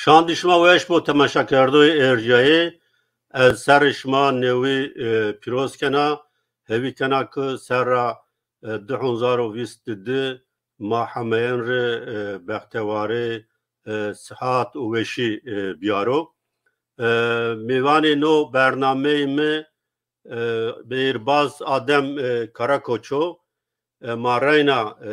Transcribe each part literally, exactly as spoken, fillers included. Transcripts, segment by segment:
Şandî şima weş bo, temaşakerdoyê ercayê. Ez serrê şima newî, e, pîroz kena. Hêvî kena ke serra, e, du hezar û vîst û di ma hemeyên rê, e, bextewarî, e, sihat û weşî, e, biyaro. E, mêvanê no bernameyê mi, e, deyîrbaz Adem, e, Karakoç o. E, ma reyna, e,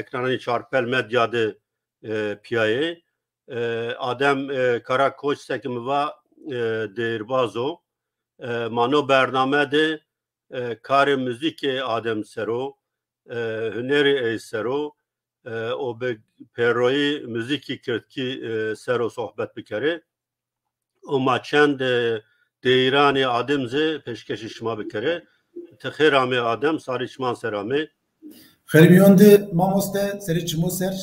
ekrananê Çarpel Medya de, e, pîya yê. E, Adem, e, Karakoç seke mi va, e, deyîrbaz o. E, ma no bername de, e, karê muzîkê Adem ser o, e, hunerê ey ser o, e, û bi pêroyî muzîkî kirdkî, e, ser o sohbet bikerê. Û ma çend, e, deyîranê Adem zî pêşkêşê şima bikerê. Ti xêr amê Adem, sarê çiman ser amê. Xêr mîyon de mamoste, serê çimo ser.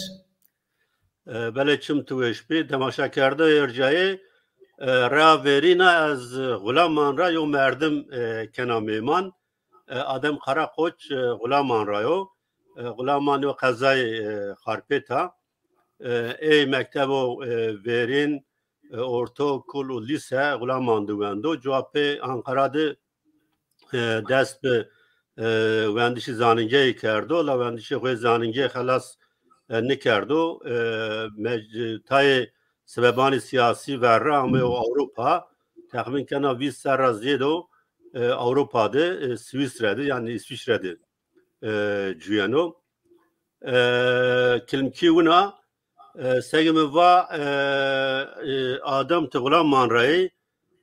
E, belê çim tu weş bî. Temaşakerdoyê ercayê, e, rea verîna ez, e, Xulaman ra yo merdim, e, kena mêman. E, Adem Karakoç, e, Xulaman ra yo. E, Xulaman yo qezayê, e, Xarpêt a. E, ey mektebo, e, verîn, e, ortaokul û lîse Xulaman de wendo. Cuwa pê Anqara de, e, dest bi, e, wendişî zanîngeyî kerdo, la wendişê xo yê zanîngeyî xelas, e, nikerdo. E, mec-, tayê sebebanê sîyasî verre ameyo Ewropa. Texmîn kena vîst serra zêdo, e, Ewropa de, e, Swîsre de, yanî Îswîçre de, e, cuyeno. E, kilmkî wina, e, sege mi va, e, e, Adem ti Xulaman ra yî,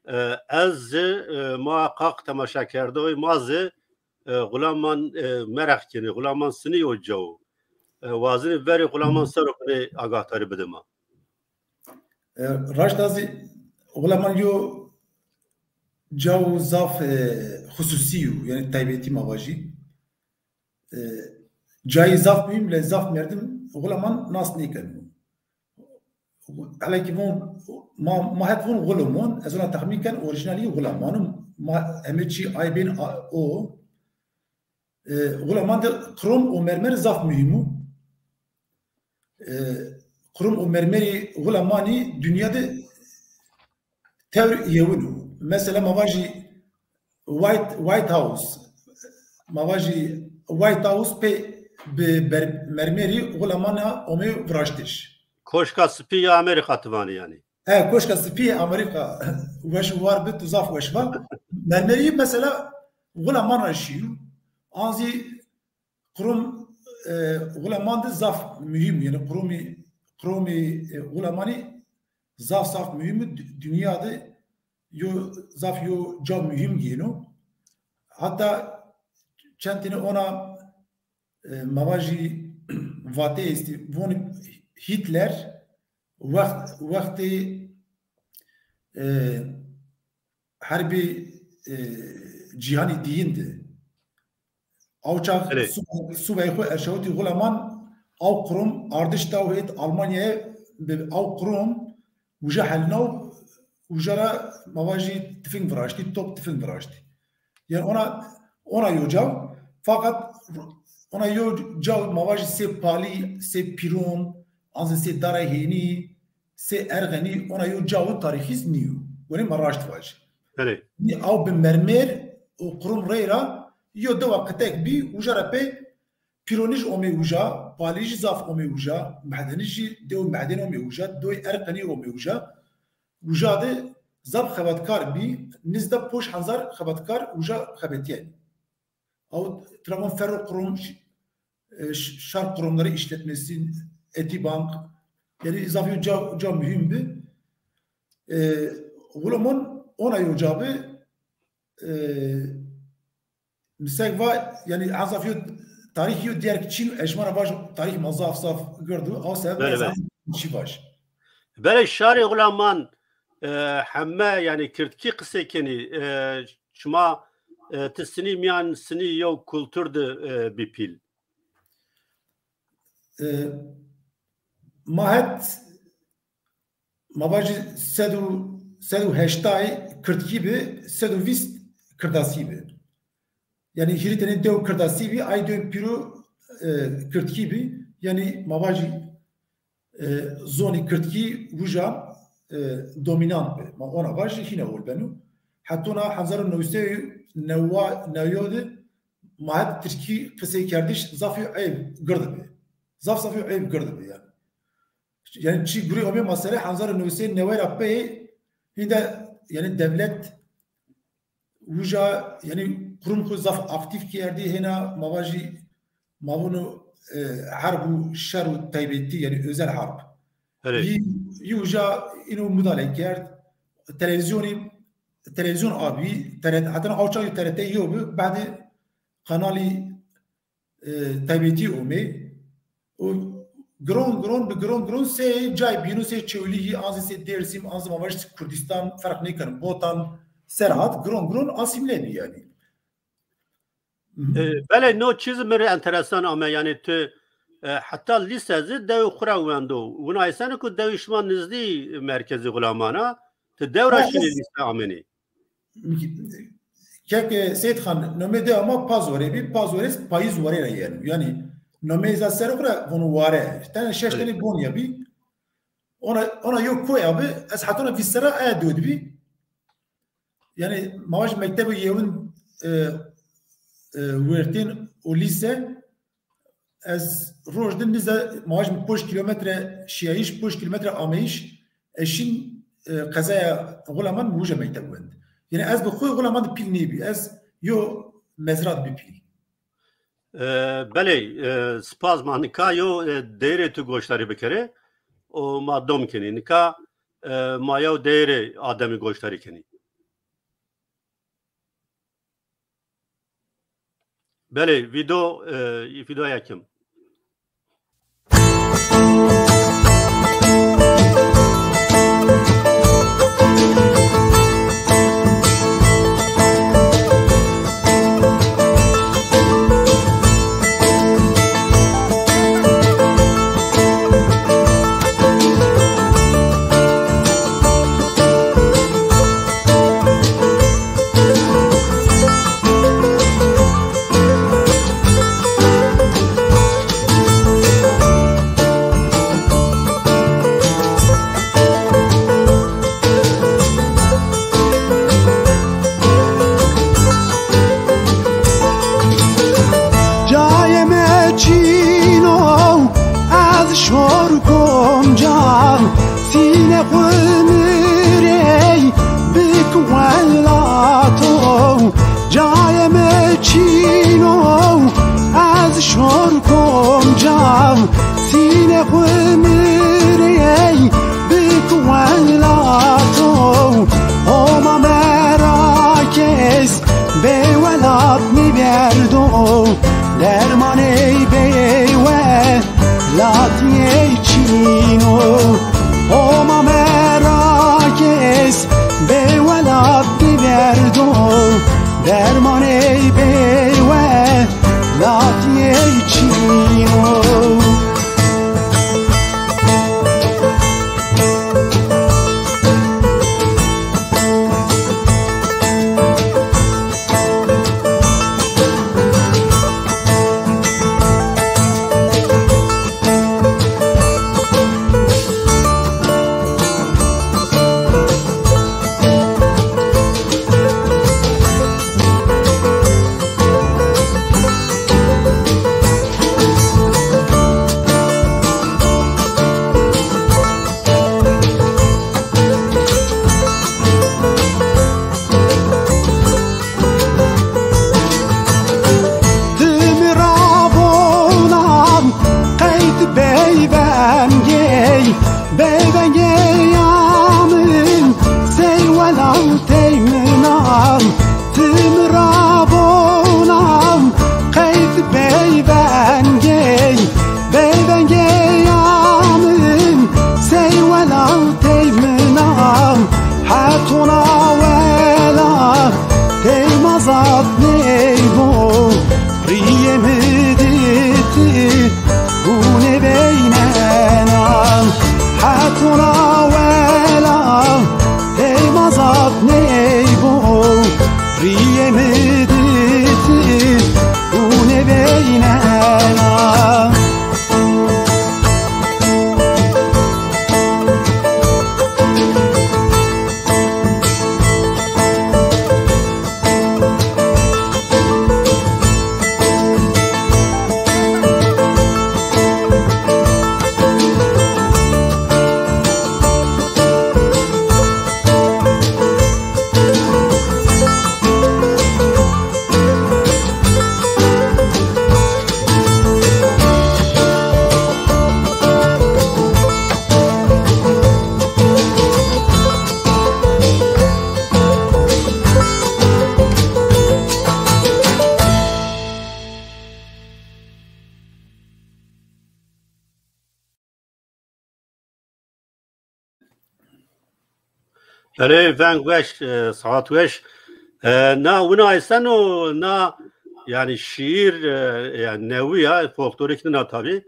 e, ez zî, e, ma qaq temaşakerdoyê ma zî, e, Xulaman, e, mereq kenê, Xulaman sinî yo cawo. E, wazenê verê Xulaman ser o binê agahdarî bide ma. E, raşta zî Xulaman yo cawo zaf, e, xususî yo, yanî taybetî ma vajî. E, cayê zaf muhîm, lê zaf merdim Xulaman nas nêkeno. Hele ki von, ma, ma het von Xulumon, ez ona texmîn ken, orîjînalî Xulaman o. Ma heme çî ay bên a-, o. E, Xulaman de qrom û mermer zaf muhîm o. E, qrom û mermerî Xulamanî dinya de tewr yewin o. Mesela ma vajî White, White House, ma vajî White House pê bi ber-, mermerî Xulamana omê viraştiş. Koşka Spî ya Amerîka ti vanî yanî. E, Koşka Spî Amerîka, weş û war bi, tu zaf weş va. Mermerî mesela Xulaman ra şîyo. An zî qrom, e, Xulaman de zaf muhîm, yanî qromî, qromî, e, Xulamanî zaf zaf muhîm, dü-, dinya de yo zaf yo ca muhîm gêno. Heta çend tenî ona, e, ma vajî vate estî. Vonî Hitler wext, wextê, e, herbê, e, cîhanî dîyin de. Aw çax Belê. Subay, subay xo erşawitî Xulaman, aw qrom ardiş daw hêt Almanyaya, bi aw qrom uca helnaw, uca ra ma vajî tifing viraştî, top tifing viraştî. Yanî ona, ona yo caw, fakat ona yo caw ma vajî sê palî, sê pîron, an zî sê dara hênî, sê erxenî, ona yo cawo tarîxî zî nîyo. Wenê ma raşt vajî. Belê. Nî aw bi mermer û qrum rey ra yo dewa qitek bî, uca ra pey pîronij omê uca, palîjî zaf omê uca, medenijî, dew meden omê uca, doy erxenî omê uca. Uca de zaf xebatkar bî, nizda poş hezar xebatkar uca xebetîyenî. Aw tira von ferro krom, ş-, e, ş-, şar kromları işletmesi, Etibank, yanî zaf yo ca, ca muhîm bi. E, Xulomon ona yo ca bi, e, misek va, yanî en zaf yo tarîx yo diyar ki çin, eşmana vaj tarîx ma zaf zaf girdu, aw sebeb Belê, ez belê. en çi vaj. Belê şarê Xulaman, e, heme, yanî kirdkî qisey kenî, e, şima, e, ti sinî mîyan sinî yew kultur de, e, bî pîl? E, ma het, ma vajî sed û, sed û heştay kirdkî bi, sed û vîst kirdasî bi. Yanî hîrê tenê dew kirdasî bî, ay dew pîro, e, kirdkî bî. Yanî ma vajî, e, zonî kirdkî uca, e, dominant bi. Ma ona vajî hîna hol beno. Hetona hezar û new sey û neway de ma het tirkî qiseykerdiş zafî eyb gird bi. Zaf zafî eyb gird bi yani. Yani çi gurî omê ma sere hezar û new sey neway ra pey hînde yani dewlet uca yani qurum xu zaf aktîf kerdî hêna ma vajî ma vûnû, e, herb û şer û taybetî yani özel harp. Erê. Yî, yî uca înû mudale kerd. Televîzyonî, televîzyon abî, T R T, heta awça T R T yo bi, badê kanalî, e, taybetî omê. O giron giron bi giron giron sey cay bînû, sey Çewlîgî, an zî sey Dêrsim, an zî ma vajî Kurdîstan, ferq nêkeno. Botan, Serhat, giron giron asîmle bî yanî. E, belê, no çî zî mi rê enteresan ame, yanî ti, e, heta lîse zî dewê xwu ra wendo. Wina eyseno ku dewê şima nizdî merkezê xulaman a, ti dew ra şinî lîse amenî. Kek, e, Seyîd Xan, nomê dewa ma Pazorê bî, Pazorê payîz warê ra yeno. Yanî nomê zî ser xwu ra vono ware. Tene şeş tenê bon ya bî. Ona, ona yo koy abi, ez hetona vîst serra aya dewd bî. Yani ma vajî mektebê yewin, e, e, wertên û lîse, ez roj di nize ma vajî ponc kîlometre şiyayîş, ponc kîlometre ameyîş, ez şin, e, qezaya Xulaman mi uca mekteb wend. Yani ez bi xo Xulaman de pîl nêbî, ez yo mezra de bî pîl. E, belê, e, spas ma nika yo, e, deyîrê tu goşdarî bikerê û ma dom kenî. Nika, e, ma yew deyîrê Ademî goşdarî kenî. Belê, vîdo, e, vîdo yekim. Cayê mi çîn o, ez şor kom ca, sîne xwu mi rey bik welato. Cayê mi çîn o, ez şor kom ca, sîne xwu mi rey bik welato. Homa mera kes bê welat nêberdo, dermanê bê welat yê çîn o. Homa mera kes bê welat nêberdo, dermanê bê welat yê çîn o. Ti mi ra bonan qey ti bey vengey, bey vengey amin sey welatey minan. Ti mi ra bonan qey ti bey vengey, bey vengey amin sey welatey minan. Hetona welatey ma zaf ney bo, rîyê mi di ti hûnê veynenan. Hetona Belê, veng weş, e, saet weş. E, na wina eseno, na, yani şiir, e, yani newi ya, folklorik nina tabi.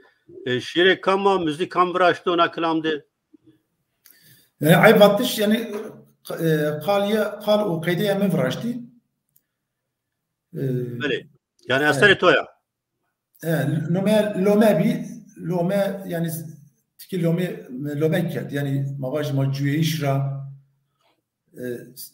E, şiirê kam a, müzik kam viraşto na kilam de? Yani ay vatiş yani, e, qaliye, qal û qeydeya mi viraştî. E, Belê. Yani eserê to ya. E, lome, lome bî, lome, yani tikî lome, lome kerd. Yani ma vajî ma cuyeyîş ra, e,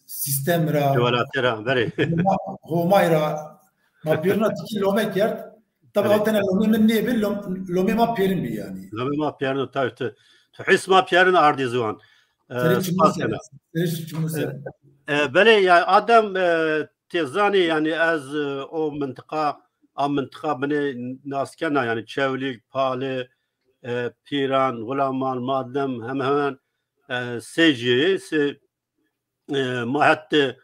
sîstem ra, Welatê ra, verê. Homa, Homay ra, ma pêrina tikî lome kerd. Tabi, evet, aw tene lome mi nêbi, lom-, lome ma pêrin bî yani. Lome ma pêrin, tabi tu, tu his ma pêrin ardî ziwan. E, Serê çimû ser, serê çimû ser. E, belê, yani Adem, e, tê zanî, yani ez, e, o mintiqa, a mintiqa binê nas kena, yani Çewlîg, Pali, e, Pîran, Xulaman, Madem, hem hemen, e, sê cîyê, sê, e, ma het de,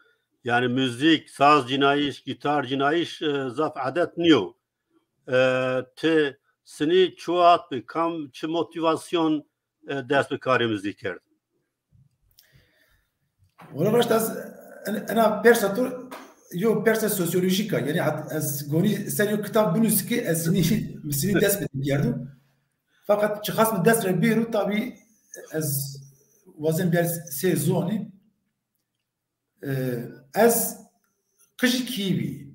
yani müzik, saz cinayîş, gitar cinayîş, e, zaf edet nîyo. E, ti sinî çi wext bi kam, çi motivasyon, e, dest bi karê müzik kerd? Wala raşt ez en-, ena persa tu yo persa sosyolojîk a. Yani hat-, ez gonî ser yo kitab binusî ki ez sinî, sinî dest bi kerdim. Fakat çiqas mi dest re bêro, tabi ez wazen ber sê zonî. E, ez qijî kî bî.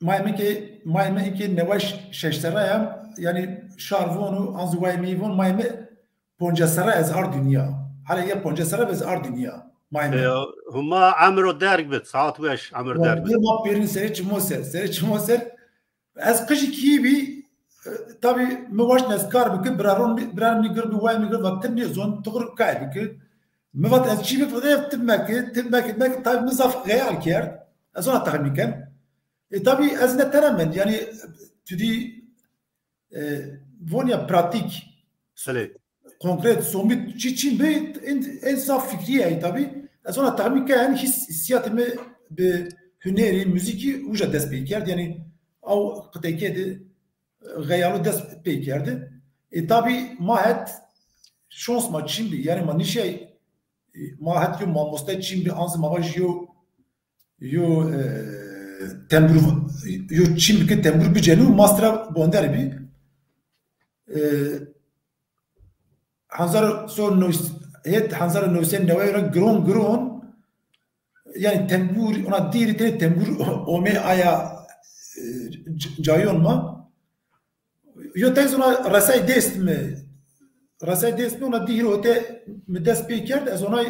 Mayê mi ke, mayê mi ke neway şeş serre ya, yani şar vonu, anzi wayê mi von, mayê mi ponca serre ez ar dinya. Hala ya ponca serre ez ar dinya. Mayê mi. E, Huma emro derg bit, saat weş emir derg bit. Ma pêrin serê çimo ser, serê çimo ser. Ez qijî kî bî, e, tabî mi waşt ez kar biki, biraron mi, birar mi gir bi, way mi gir, vat ti nêzon, tu xur kay biki. Mi vat ez çî bik, vat ev ti meki, ti meki, meki, tabî mi zaf xeyal kerd. Ez ona tahmîn ken. E, tabî ez ne tene mend, yani tu dî, e, von ya pratik. Belê. Konkret, somut çi çin bi, en, en zaf fikrî ye tabî. Ez ona tahmîn ke, yani his-, hissiyatê mi bi hunerî, muzîkî uca dest pê kerd. Yani aw qiteyke de xeyalo dest pê kerdi. E, tabî ma het şans ma çin bî. Yani ma nişey, e, ma het yo mamoste çin bî, anzi ma vaj yo yo, e, tembur, yo çîm ke tembur bicenu, mastra bonder bî. E, hezar so nus-, het hezar nus sey newey ra giron giron, yani tembur, ona dîrî tê tembur ome aya, e, c-, cayon ma. Yo tez ona resay dest mi, resay dest mi, ona dîrî ote mi dest pê kerd, ez ona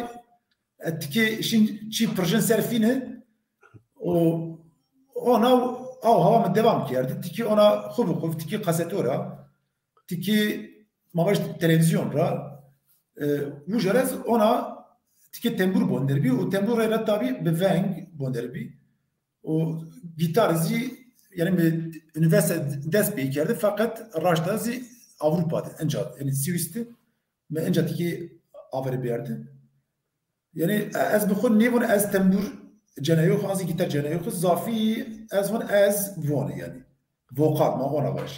e, tikî şin çî pirjin ser fîne, o, ona aw hawa mi devam kerdî. Tikî ona xu bi xu, tikî kaseto ra, tikî ma vaj televîzyon ra, e, uca ra ez ona tikî tembur bonder bî, û tembur ra tabî bi veng bonder bî. Û gitar zî, yani mi unîversîte dest pê kerdî, feqet raşta zî Ewropa de, enca, yani Swîs de, mi enca tikî aver berdî. Yani, e, ez bi xwu nêvon ez tembur ceneyox, an zî gitar ceneyox, zafî ez von ez von yani. Vokal ma ona vaj.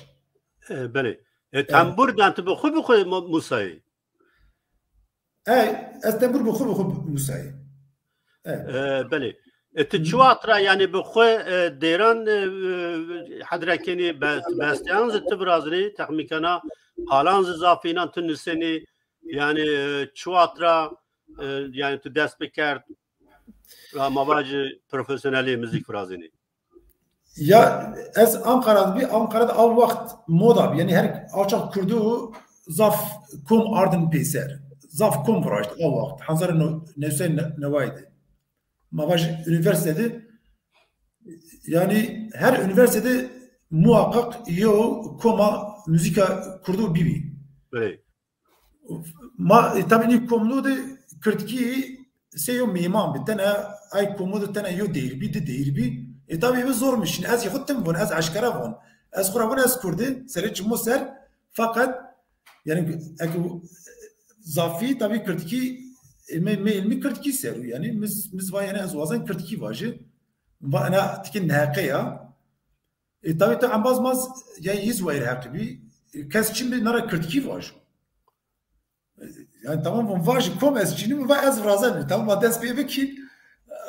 E, belê. E, tembur dan tu bi xwu bi xwu mu-, musayî? E, ez tembur bi xwu bi xwu musayî. E. E, belê. E, ti çi wext ra, yani bi xwu, e, dêran, e, e, hedre kenî, be-, besteyan zî ti virazenî, texmîn kena, qalan zî zafî înan ti nusenî, yani, e, çi wext ra, e, yani tu dest bikerd, ra ma vajî profesyonelî muzîk virazenî? Ya ez Ankara de bî, Ankara de aw wext moda bî. Yani her alçak kurdu zaf kom ardin peyser. Zaf kom viraşt aw wext. Hezar new sey neway de. Ma vaj unîversîte de, yani her unîversîte de muhakkak yo koma muzîka kurdu bîbî. Belê. Ma, e, tabî nî komlo de kirdkî sey yo meyman bi, tene ay komo de tene yo deyîr bî, di deyîr bî. E, tabî bi zor mi şin. Ez xwu tim von, ez eşkera von. Ez xwu ra von ez kurdi, serê çimo ser. Feqet, yani, eke zafî tabî kirdkî, e, me, meyl mi kirdkî ser o. Yani, mi z-, mi z-, va yani ez wazen kirdkî vaji. Va ena tikî neheqe ya. E, tabî tu embaz maz ya yiz wayir heqî bî. E, kes çin bi nara kirdkî vajo. E, Yani tamam, von vajî kom ez çînî, mi va ez virazenî. Tamam, ma dest pê bikî.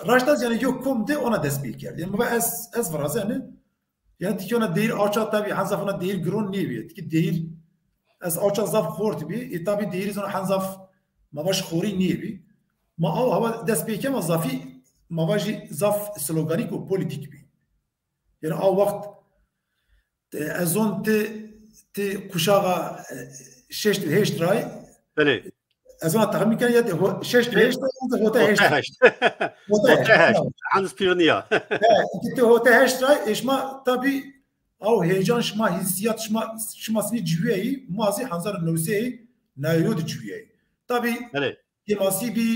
Raşt ez yani yok kom de ona dest pê kerd. Yani mi va ez, ez virazenî. Yani tikî ona deyîr awça tabî hen zaf ona deyîr giron nêbî. Tikî deyîr ez awça zaf xort bî. E tabî deyîr zon hen zaf ma vaj xorî nêbî. Ma aw hawa dest pê kema zafî ma vajî zaf sloganîk û polîtîk bî. Yani aw wext e, ez zon ti, ti kuşaxa, e, şeşt û heşt ray. Belê. Ez zon texmîn ken ya ti ho-, şeşt û heşt ray, ya ti hota heşt. Hota heşt. Hota heşt. Hota heşt. Tamam. Hanız pîrniya. He, ki ti hota heşt ray, e, şima tabî aw heyecan şima, hissiyat şima, şima sinî ciwîyeyî, ma zî hezar û new sey û newî yo di ciwîyeyî. Tabî Belê. Kêmasî bî,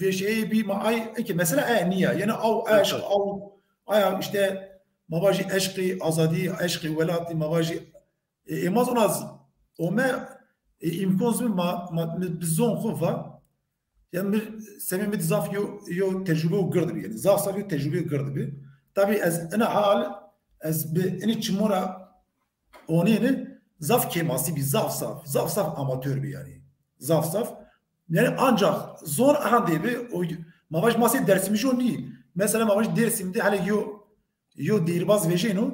vêşeyê bî, ma ay, eke mesela e nîya. Yani aw eşq, aw, aya işte ma vajî eşqî azadî, eşqî welatî, ma vajî, e, ê ma zona z-, ome, e, îmkon zî ma, ma, mi bi zon xwu va. Yani mi, semê mi zaf yo, yo tecrube û gird bî. Yani zaf zaf yo tecrube û gird bî. Tabî ez ina hal, ez bi inî çimû ra onêni zaf kêmasî bî, zaf zaf, zaf zaf amatör bî yani. Zaf zaf. Yani ancak zon ahandê bi, o, ma vaj ma sey Dersimî jo nî. Mesela ma vaj Dersimî de hele yo, yo deyirbaz vejêno,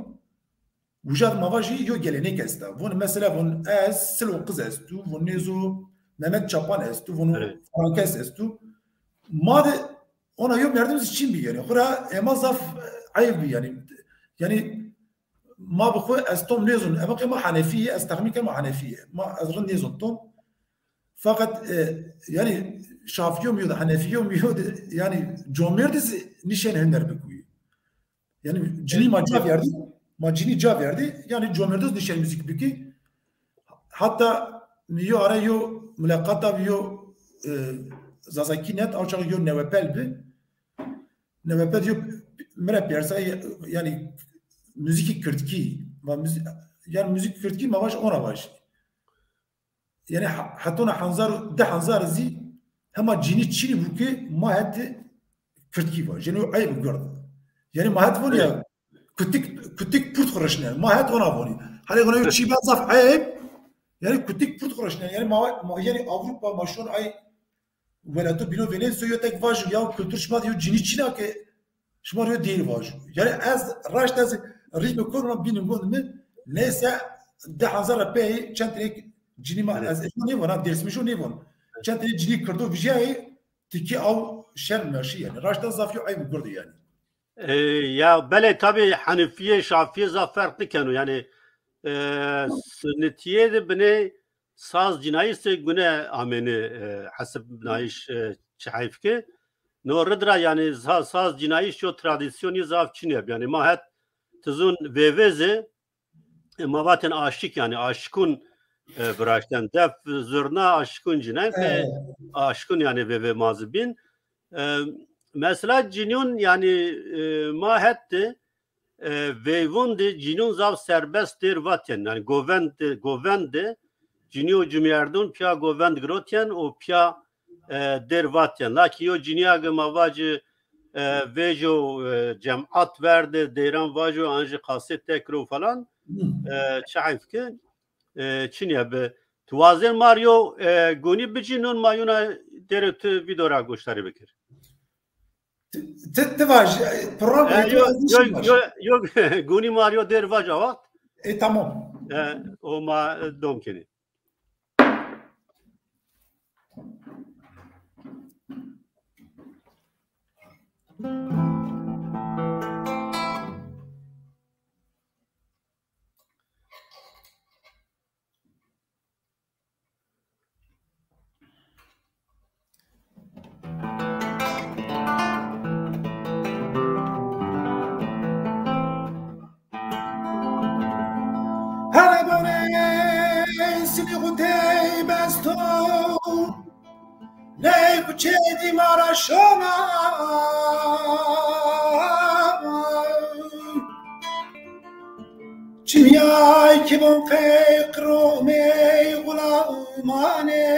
uca de ma vajî yo gelenek esta. Von mesela von ez Silo Qiz estu, von nêzo Mehmet Çapan estu, von Frankes estu. Ma de ona yo merdim zî çin bî yani. Xura ema zaf eyb bî yani. Yani ma bi xwu ez tom nêzon. Ema ke ma Henefî yê, ez texmîn ke ma Henefî yê. Ma ez rind nêzon tom. Fakat, e, yani Şafîyo mi yo de, Henefîyo mi yo de, yani comêrdî zî nîşen huner bikuyî. Yani cinî ma ca verdî, ma cinî ca verdî, yani comêrdî zî nîşen muzîk bikî. Hatta mi yo ara yo mulaqata bi yo, e, Zazakî net, awçax yo newepel bi. Newepel yo mi ra persa, yani muzîkî kirdkî, va muzî-, yani muzîk kirdkî ma vaj ona vaj. Yani ha-, hetona hezar, di hezar zî hema cinî çinî bû ki ma het kirdkî vaj. Yani o eyb gird. Yani ma het von ya kutik, kutik purt xurişne. Ma het ona vonî. Hele ona yo çî ben zaf eyb. Yani kutik purt xurişne. Yani ma, ma yani Avrupa ma şon ay welato bîno vênên so yo tek vajo ya kultur şima yo cinî çina ke şima yo dêr vajo. Yani ez raşt ez rîtmê kor ona bînim gond mi. Neyse di hezar ra pey çend têk cinî ma ez eşo nêvon, ha, Dêrsimî şo nêvon. Çend têk cinî kirdo vijyayê tikî aw şerm meşî yani. Raşt ez zaf yo eyb gird yani. E, ya belê tabî Henefîye, Şafîye zaf ferq nikeno. Yani, e, Sunnetîye de binê saz cinayîş de gune amêne, e, hesib binayîş, e, çi heyf ke. No rid ra yani sa-, saz cinayîş yo tradisyonî zaf çin eb. Yani ma het tizun vêvêze, e, ma vaten aşik yani aşikun, e, viraşten. Def, zurna aşikun cinen ke aşikun yani vêvê ma zî bîn. E, mesela cinîyon yani, e, ma het de, e, veyvûn de cinîyon zaf serbest dêr vatên. Yani govend de, govend de cinîyo cumyerdûn pîya govend girotên û pîya, e, dêr vatên. Lakin yo cinîya ge ma vacî, e, vêjo, e, cemat verde, deyran vajo, an jî qasê tekro falan, e, çi heyf ke, e, çinî ya bi. Tu wazên ma rê yo, e, gonî bicî, non ma yona dêrê tu vîdeo ra goşdarî bikir. Ti, ti, ti vaj, e, program e, yo, yo, yo, yo, gonî ma rê yo dêr vaj a wext. E, tamam. E, o ma, e, dom kenî. Hele bonê sinî xwu tey besto, ney kuçê dî ma ra şona. Çimyay ki von qey qiromê xulamanê.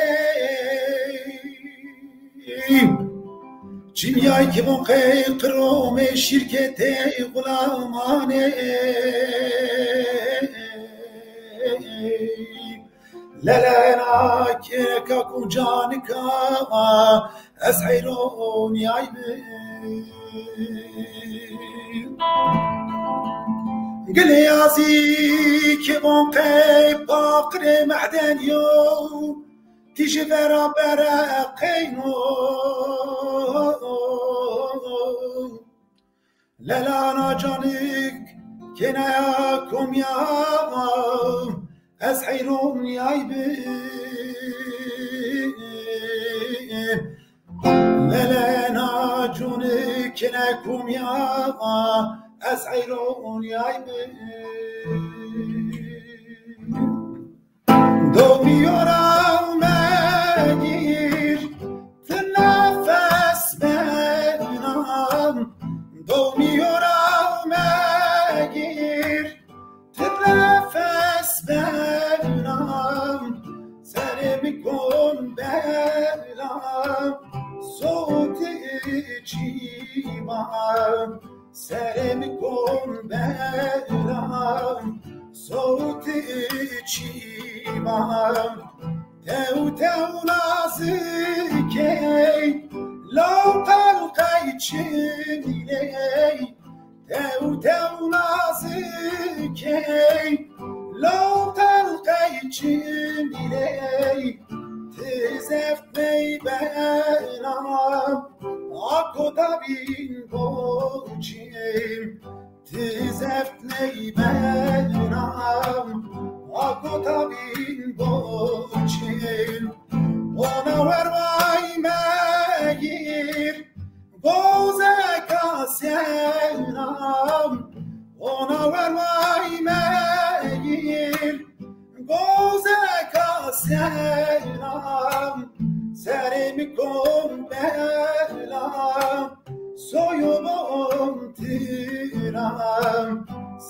Çimyay ki von qey qiromê şîrketê xulamanê. Lelena kêka kucanika ez heyronîyaybi. Gilê yazî ke von qey paqirê me'denî yo, tîjî vera bereqeyno. Lelana canik kênaya komya ez heyronîyaybi. Lelena canik kênaya komya ez heyronîyaybi. Domî yo ra megîr, ti nefes bena. Domî yo ra megîr, ti nefes bena. Serê mi kon bela, sotî çîma. Serê mi kon bela, sotî çîma. Tew tew nazikey, law qelqey çimîley. Tew tew nazikey, law qelqey çimîley. Ti zeft ney bena, a kota bîn boçî. Ti zeft ney bena, a kota bîn boçî. Ona werway megîr, gozeka sewna. Ona werway megîr, gozeka sewna. Serê mi kon bela, soyo bon tira.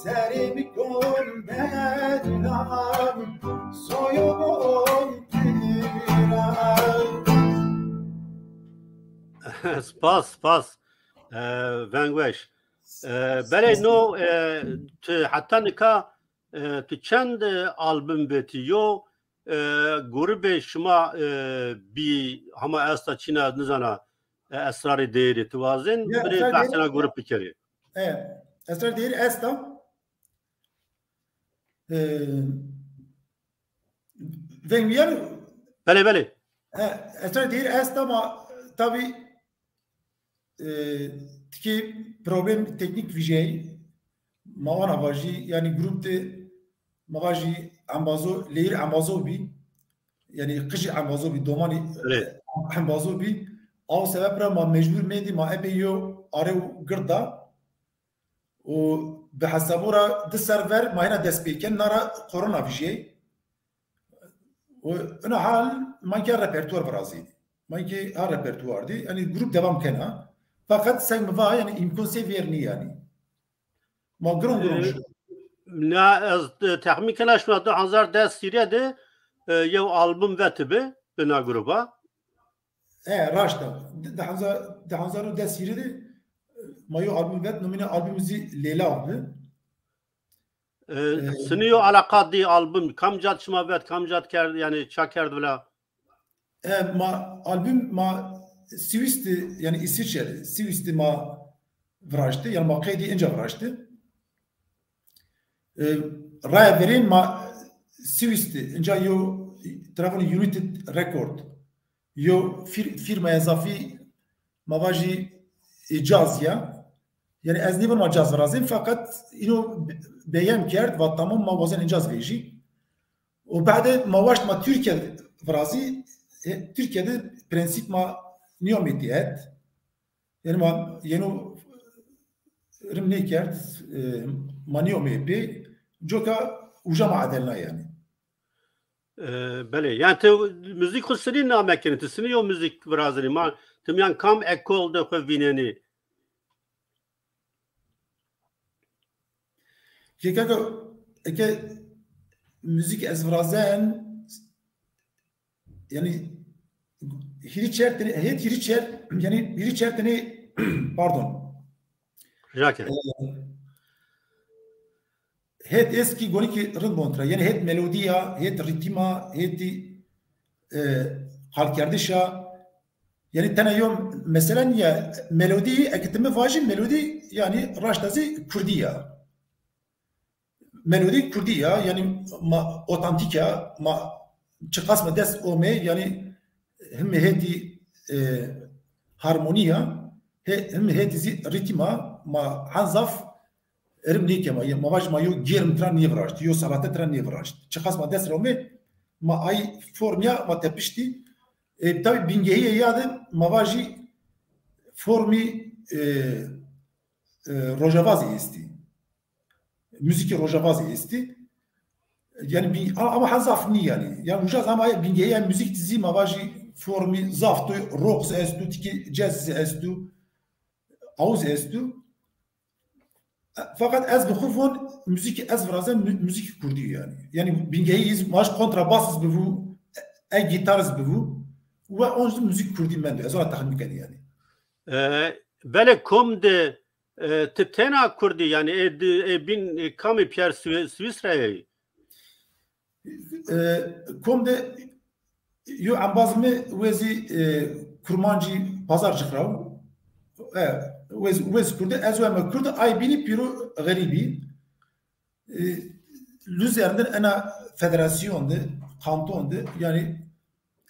Serê mi kon bela, soyo bon tira. Spas, spas. E, veng weş. E, belê no, e, tu heta nika, e, tu çend, e, album vetî? Yo, e, grubê şima, e, bî hama esta çîna, nizana, e, Esrarê Değerî tu wazên, ya, birê Esrar Değeri, behsena grup bikerî. E, Esrar Değeri esta. E, veng wîyeno? Belê, belê. E, Esrar Değeri esta ma tabî, e, tikê problem teknîk vijyayî. Ma wana vajî, yanî grup de ma vajî embazo, leyir embazo bî. Yanî qijî embazo bî, domanî, evet, embazo bî. Aw sebeb ra ma mecbur mendî, ma epey yo arê û gird da. Û bi hesabo ra di serr ver ma hêna dest pê ken, na ra korona vijyay. Û ina hal ma kî ha repertuar virazî. Ma kî ha repertuar dî. Yanî grup devam kena. Feqet sey mi va, yanî îmkan sey vernî yanî. Ma giron giron, e, şi. Na ez, e, texmîn kena şima du hezar des hîrê de, e, yew album vetibi bi na gruba. E, raşt a. Di, di hezar, di hezar û des hîrê de, e, ma yew album vet, nomînê albumî zî Leyla bi. E, e, sinî yo eleqa dî album, kamca de şima vet, kamca de kerd, yanî ça kerd vila? E, ma album ma Swîs de, yanî Îsviçre de, Swîs de ma viraşti, yanî ma qeydî inca viraşti. E, raya verên ma Swîs de, inca yo telefon United Record, yo fir-, firmaya zafî ma vajî, e, caz ya. Yanî ez nêvon ma caz virazên, feqet îno be-, beyem kerd, va tamam ma wazen caz vejî. Û bade ma waşt ma Tirkîye virazî, e, Tirkîye de prensîp ma nîyomê têhet. Yanî ma yeno rim nêkerd, e, ma nîyomê pê, coka uca ma edelna yanî. E, belê. Yanî ti muzîk xwu sinî name kenî, ti sinî yo muzîk virazenî. Ma ti mîyan kam ekol de xwu vînenî? Kekeka, eke muzîk ez virazen, yanî hîrî çer tenê, hêt hîrî çer, yanî hîrî çer tenê, pardon. Rica ke. E, hêt eskî gonî ki rind bon tira. Yanî hêt melodîya, hêt rîtîma, hêtî, e, qalkerdişa. Yanî tena yo mesele nîya, melodî, eke ti mi vajî melodî, yanî raşta zî kurdî ya. Melodî kurdî ya, yanî ma otantîk ya, ma çiqas ma dest ome, yanî him hêtî, e, harmonî ya, he-, him hêtî zî rîtîm a, ma hend zaf erim nêkema. Ma vajî ma yo germ tira nêviraşt, yo salate tira nêviraşt. Çiqas ma dest ra ome, ma ay formî ya ma tepiştî. E, tabî bingehîye ya de ma vajî formî, e, e, Rojava zî estî. Muzîkê Rojava zî estî. Yanî bî-, a-, ama hend zaf nî yanî. Yanî uca ama bingehîya muzîk zî ma vajî formî zaf tu, rock zî estu, tikî jazz zî estu, aw zî estu. Feqet ez bi xwu von muzîkî ez virazen mu-, muzîkî kurdî yanî. Yanî bingehî iz maş kontrabas iz bivu, e, gitar iz bivu. Ve onc zî muzîk kurdî mendo. Ez ona texmîn kenî yanî. E, belê kom de E, ti tena kurdî, yanî ê di, ê bîn, e, kamî pîyer Swî-, Swîsreyayî? E, kom de yo embaz mi wezî, e, kurmancî Pazarcık ra. E, wez, wez kurdi, ez weme kurdi, ay bînî pîro xerîbî. E, Luzern de ena federasyon de, kanton de, yanî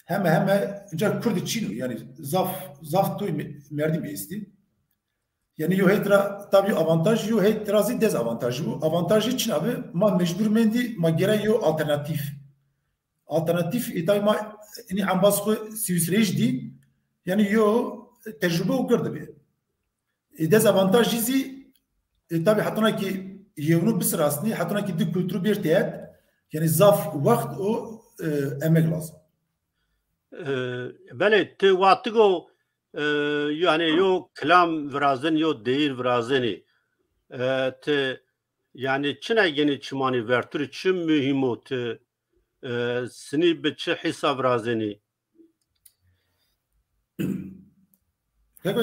heme heme ca kurdî çin o. Yanî zaf, zaf toy me-, merdimî estî. Yanî yo heyt ra tabî avantaj, yo heyt ra zî dezavantaj. O avantajî çin abi, ma mecbur mendî, ma gere yo alternatîf. Alternatîf, e, tabî ma inî embaz xwu Swîsreyij dî, yanî yo tecrube û gird bi. E, dezavantajî zî, e, tabî hetona ki yewno bisirasnî, hetona ki di kulturu bir têhet, yanî zaf wext û, e, emeg lazim. E, belê, ti watigo, e, yanî yo kilam virazenî, yo deyîr virazenî. E, ti, yanî çina genî çimanî verturî, çi muhîm o ti, e, sinî bi çi hîsa virazenî? Keko,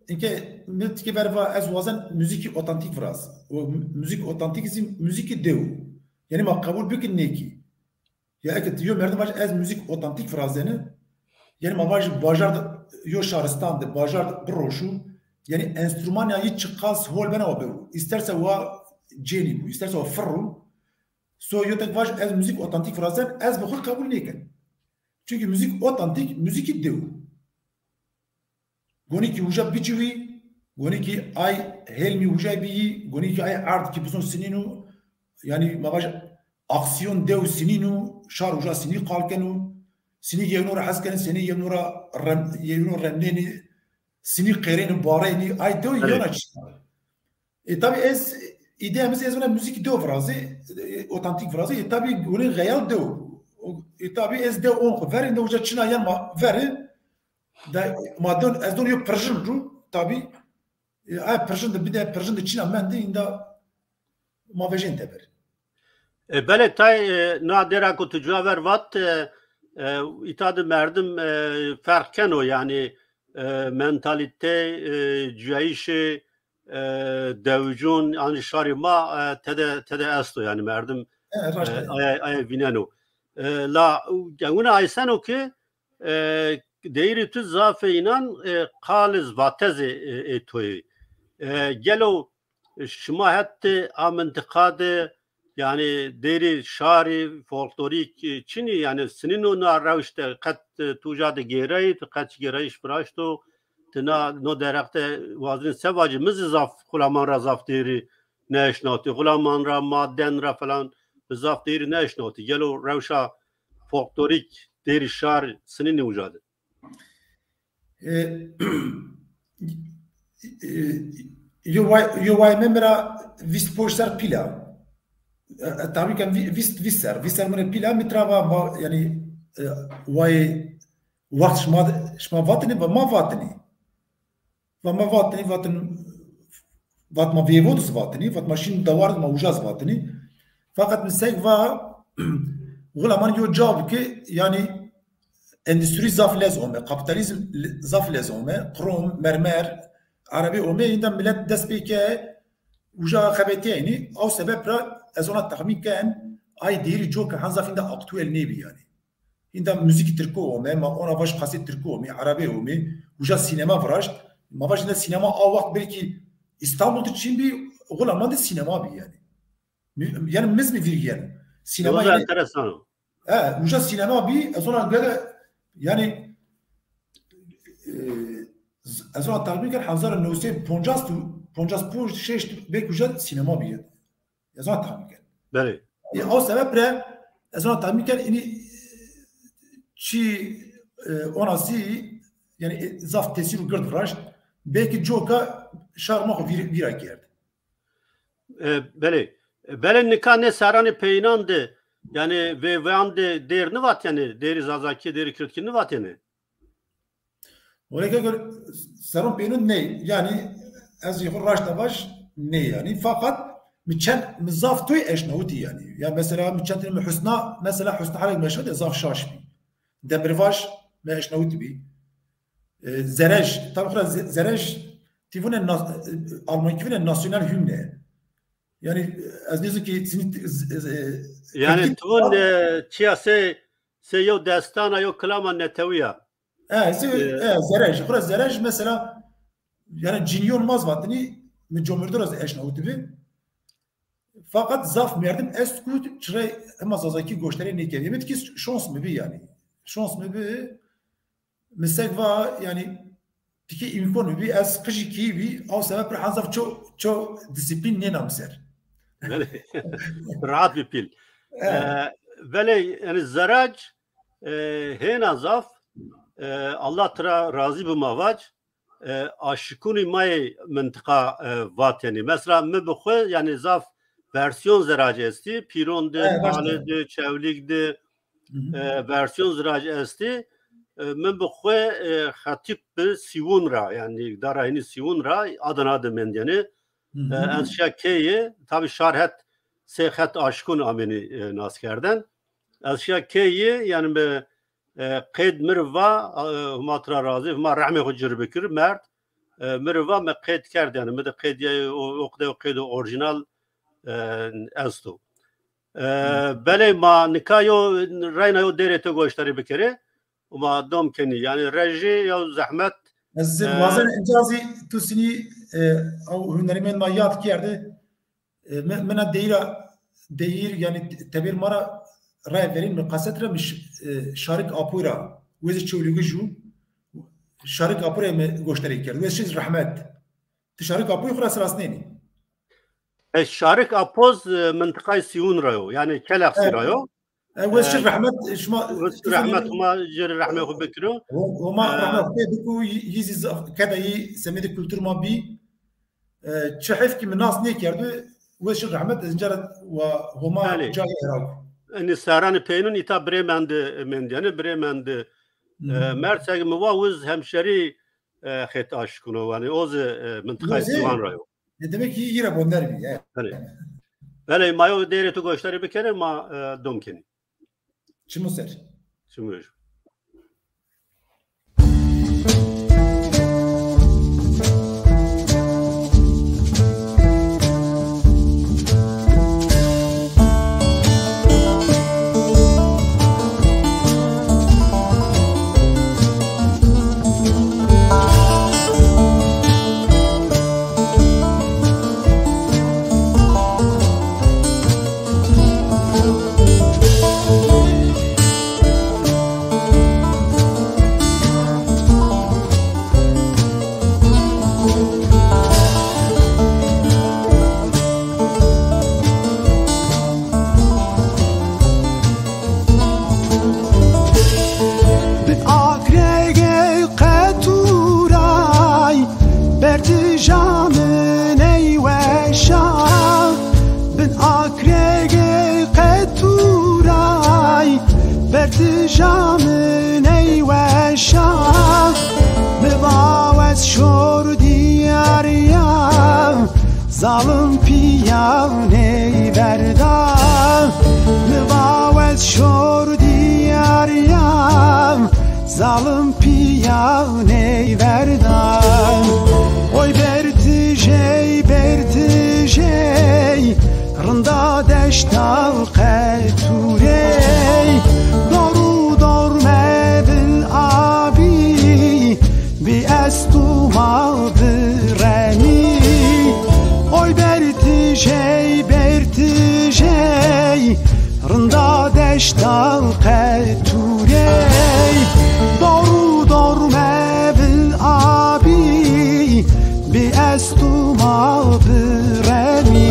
inke mi tikê ver va ez wazen muzîkî otantîk viraz. O muzîk otantîk zî muzîkî dew. Yanî ma qebul bikin nêkî. Ya eke ti yo merdim vaj ez muzîk otantîk virazeni, yanî ma vaj bajar de, yo şaristan de, bajar de biroşu, yanî enstrûman ya yî çiqas hol bena wa bewu. Îsterse wa cênî bu, îsterse wa firru. So yo tek vaj ez muzîk otantîk virazen, ez bi xwu qebul nêken. Çunkî muzîk otantîk, muzîkî dew. Gonî ki uca biciwî, gonî ki ay hêlmî uca bîyî, gonî ki ay erd ki bizon sinîn o, yanî ma vaj aksiyon dew sinîn o, şar uca sinî qal keno, sinî yewno ra hes kenî, sinî yewno ra rem-, yewno remnênî, sinî qêrênî, barênî, ay dew yewna çî. E, tabî ez, îdeya mi zî ez vana muzîkî dew virazî, e, otantîk virazî. E, tabî gunê xeyal dew. O, e, tabî ez dew on xwu verî, de uca çina yan ma verî. De, ma don, ez don yo pirjin ru, tabî. E, ay pirjin de bide, pirjin de çina mendî, inda ma vejên teber. E, belê tay, e, na dêra ku tu cuwa ver vat, e, e, îta de merdim, e, ferq keno, yanî, e, mentalîte, e, cuyayîşê, e, dewicûn, yanî şarê ma, e, tede, tede esto, yanî merdim, e, raşt e, e, aya, aya vîneno. E, la, gewine ayseno ki, e, deyîrê tu zafê înan, e, qal iz vatezê, e, ê to yê. E, gelo şima het a mintiqa de, yanî, deyrê şarî, folklorîk, e, çinî, yanî, sinîno na rewş de qet, e, tu uca de gêrayî, tu qet gêrayîş viraşto, ti na, no derheq de wazenî se vacî, mi zî zaf xulaman ra zaf deyrî nêeşnawtî, xulaman ra, maden ra falan, mi zaf deyrî nêeşnawtî. Gelo rewşa folklorîk, deyrî şar sinînî uca de? E, e, yo way, yo way me mi ra vîst ponc ser pîl a. E, e, tabî ke vî-, vîst, vîst ser, vîst ser mi ra pîl a, mi tira va, va, yanî, e, way wext şima, şima vatinî, va ma vatinî. Va ma vatinî, vatin, vat ma vêvo de zî vatinî, vat ma şîn dewar de ma uca zî vatinî. Feqet mi sek va, xulaman yo ca bi ke, yanî endüstrî zaf lez ome, kapîtalîzm le-, zaf lez ome, krom, mermer, erebî ome, înda milet dest pê ke uca xebetîyenî, aw sebeb ra ez ona texmîn ken, ay dêrî coka hen zaf hînda aktuel nêbî yanî. Hînda muzîkî tirko ome, ma ona vaj qasê tirko ome, erebê ome, uca sînema viraşt, ma vaj hînda sînema a wext belkî Îstanbul de çin bî, Xulaman de sînema bî yanî. Mi-, yanî mi zî mi vîr gêno. Sînema yanî enteresan o. He, uca sînema bî, ez ona gere, yanî, e, z-, ez ona texmîn ken hezar û new sey û poncas tu, poncas ponc şeş tu belkî uca sînema bî. Ez ona texmîn ken. Belê. E, o sebep re ez ona texmîn ken, înî çî, e, ona zî, yanî, e, zaf tesîr û gird viraşt. Belkî coka şar ma xo vîr-, vîra kerd. E, belê. E, belê nika nê serranê peyînan de, yanî veyveyan de dêr nivat, yanî dêrî zazakî, dêrî kirdkî nivatêne? Wele ke gor serron peyînan ney. Yanî ez jî xo raşta vaj ney yanî. Fakat mi çend, mi zaf toy eşnawitî yanî. Ya mesela mi çend mi Husna, mesela Husna Herek meşhur de zaf şaş bî. Demirbaş mi eşnawitî bî. E, Zerej, tabi xura Ze-, Zerej ti vûne nas-, e, Almankî vûne nasyonal hymne. Yanî ez nêzû ki sinî t-, z-, z-, e, Yanî tepkî tu vûn, e, çiya sey, sey yew destana, yew kilama netewî ya. E, sey, e, Zerej. Xura Zerej mesela, yanî cinîyon maz vatini, mi comurdu ra eşnawitî bi. Fakat zaf merdim est ku çirê hema zazakî goştarî nêkerî. Êmit ki şans mi bi yanî. Şans mi bi. Mi sek va, yanî, tikî îmkon bibî, ez qijî kî bî, aw sebeb ra hen zaf ço, ço disiplîn nêna mi ser. Belê. Rahat bî pîl. Evet. E, belê, yanî Zerac, e, hêna zaf, e, Allah tira razî bi ma vac, e, aşikunî ma yê mintiqa, e, vatênî. Mesela mi bi xwu, yanî zaf versiyon Zerac estî, Pîron de, Evet, Pale de, Çewlîg de, Hı hı. e, versiyon Zirac estî. E, min bi xwu, e, xetîb bi Sîwûn ra, yanî dara hînî Sîwûn ra, Adana de mendîyenî. Hı E, hı. ez şiya keyî, tabî şar het, sey het aşikûn amênî, e, nas kerden. Ez şiya keyî, yanî mi, e, qeyd mi ri va, e, Huma tira razî, Huma rehmê xwu ci ri bikir, merd. E, mi ri va mi qeyd kerd, yanî mi de qeyd, o, o qede o qeydo orîjînal, e, esto. E, Hı. belê ma nika yo reyna yo dêrê to goştarî bikerê û ma dom kenî. Yanî rejî yew zehmet. Ez e, wazen inca zî tu sinî, e, ew hunermend ma yad kerde. E, mi-, mina deyîra, deyîr, yanî te-, tebêr ma ra raya verên mi qeset ra mi ş-, e, Şarik Apoy ra, wê zî Çewlîgij o. Şarik Apoy ra mi goştarî kerd. Wê şî rehmet. Ti Şarik Apoy xwu ra sirasnênî? E, Şarik Apoz, e, mintiqayê Sîwûn ra yo, yanî Kelex sî ra yo. E, wes şi rehmet, e, şima Wes rehmet, Huma ci ri rehmê xwu bikiro. Ho-, Homa E, rehmet xwu bikiro, yî, yî zî zaf-, keda yî semedê kultur ma bî. E, çi heyf ki mi nas nêkerdi, wes şi rehmet, ez inca ra wa Homa Belê. cayê Iraq. Enî serranê peynûn îta Bremen de mendîyenî, Bremen de, e, Hmm. Merteg mi wa wiz hemşerî, e, xêt aşikûn o, yanî o zî, e, mintiqayê Wezê? Sîwan ra yo. E, demek ki yî ra bonder bî, e. Belê. Belê, ma yo dêrê tu goştarî bikerê, ma, e, dom kenî. Çimû ser. Çimû ser. Bi akrege qetûray, bertija min ey weşa. Bin akrege qetûray, bertija min ey weşa. Mi va wes şor diyar ya, zalim pîya ney verda. Mi va wes şor diyar ya, zalim pîya ney verda. Oy bertijey, bertijey, rinda de Ştal qeturey, doru dor mevil abi, bi estu ma biremi. Oy bertijey, bertijey, rinda deştal qeturey, doru dor mevil abi, bi estu ma biremi.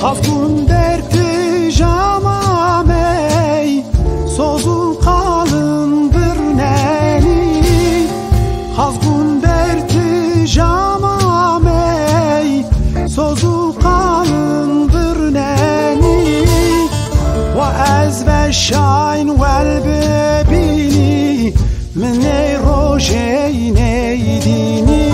Xazgûn bertijam amey, soz û qalin birnenî. Xazgûn bertijam amey, soz û qalin birnenî. Wa ez veşayn wel bibînî, mi ney rojey ney dînî.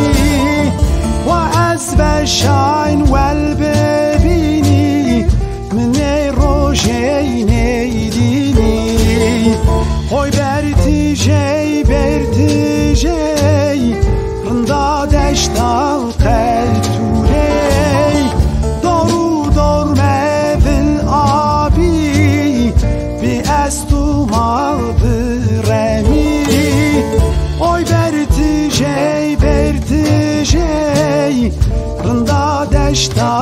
Wa ez veşayn wel bibînî, mi ney rojey ney dînî. Hoy bertijey, bertijey, rinda deşta qeturey, doru dor mevil abi, bi estu ma biremî. Oy bertijey, bertijey, rinda deşta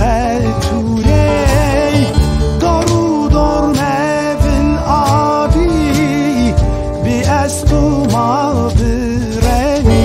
qeturey, doru dor mevil abi, bi estu ma biremî.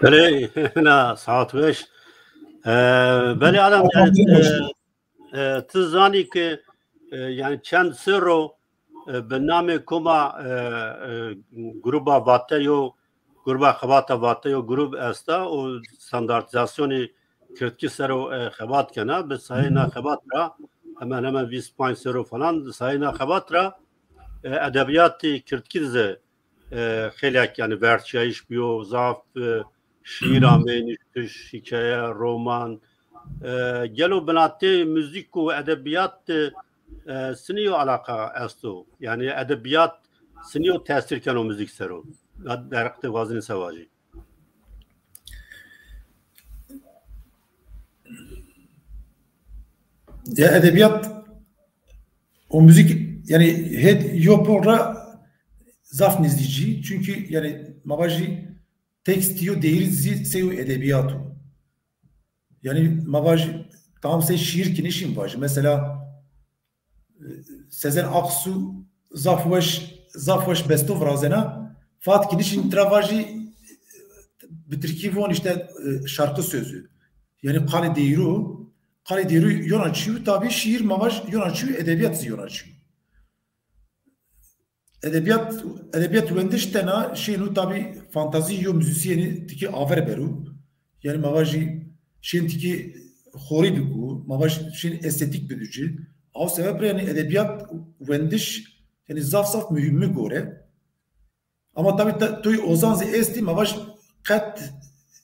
Belê, na saet weş. E, belê Adem, yanî, e, e, ti zanî ke, e, yanî çend serr o, e, bi namê koma, e, e, gruba Vateyo, gruba xebata Vateyo grub esta û standartîzasyonê kirdkî ser o, e, xebat kena. Bi sayê na xebat ra hemen hemen vîst panc serr o falan, sayê na xebat ra, e, edebîyatê kirdkî de zî, e, xeylek, yanî, verçîyayîş bîyo, zaf, e, şîîr ameyî nuştiş, hîkaye, roman. E, gelo binatê muzîk û edebîyat de, e, sinî yo alaqa esto? Yanî edebîyat sinî yo tesîr keno muzîk ser o? Ya derheqê de wazenî se vajî? Ya edebîyat û muzîk yanî hêt yo por ra zaf nizdî cî. Çunkî yanî ma vajî tekstî yo deyîrî zî sey yo edebîyat o. Yanî ma vajî tam sey şîîr kî nişîn vajî. Mesela Sezen Aksu zaf weş, zaf weş besto virazena. Fat kî nişîn tira vajî, bi tirkî von işte, e, şarkı sözü. Yanî qalê deyîrû, qalê deyîrû yona çî yo, tabî şîîr ma vaj yona çî yo, edebîyat zî yona çî yo. Edebîyat, edebîyat wendiş tena şênû tabî fantazî yo muzîsyenî tikî aver berû. Yanî ma vajî şên tikî xorî bikû, ma vaj şên estetîk bidû ci. Aw sebeb ra yanî edebîyat wendiş yanî zaf zaf muhîm mi gore. Ama tabî ta-, toy ozan zî estî, ma vaj qet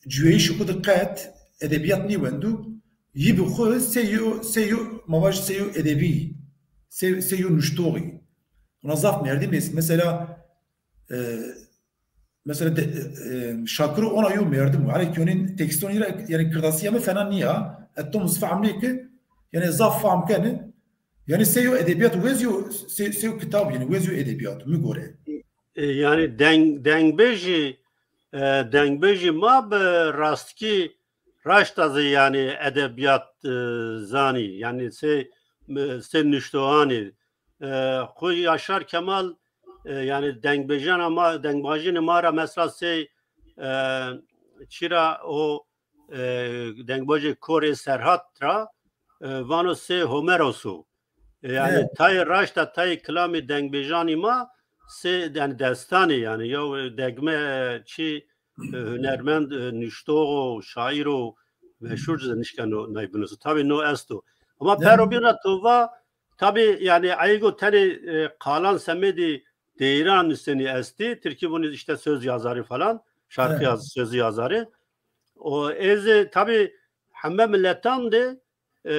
cuyeyîşê xwu de qet edebîyat nêwendû. Yî bi xwu sey yo, sey yo, ma vaj sey yo edebî, sey, sey yo nuştoxî. Ona zaf merdim est. Mesela, e, mesela de, e, e, Şakiro ona yo merdim o. Hele ki onîn tekston îra, yanî kirdasîya mi fena nîya. E, to mi zî fehm nêke, yanî zaf fehm kenî. Yanî sey yo edebîyat wez yo, sey, sey yo kitab, yanî wez yo edebîyat, mi gore. E, yanî deng-, dengbêjî, e, dengbêjî ma bi rastkî raşta zî yanî edebîyat, e, zanî. Yanî sey, sey nuştoxanî. E, xwu Yaşar Kemal, e, yanî dengbêjana ma, dengbajînê ma ra mesela sey, e, çira o, e, dengbajê Korê Serhat ra, e, vano sey Homeros o. E, yanî tayê raşta, tayê kilamê dengbêjanî ma sey, yanî destanê, yanî yew degme çî, e, hunermend, e, nuştox o, şaîr o, meşhur ci de nişkeno nay binuso. Tabî no esto. Ama pero bîna to va, tabî yanî eygo tenê, e, qalan semedî deyîran nusenî estî. Tirkî vûnî işte söz yazarı falan, şarkı yaz-, sözü yazarı. O ez ê tabî heme miletan de, e,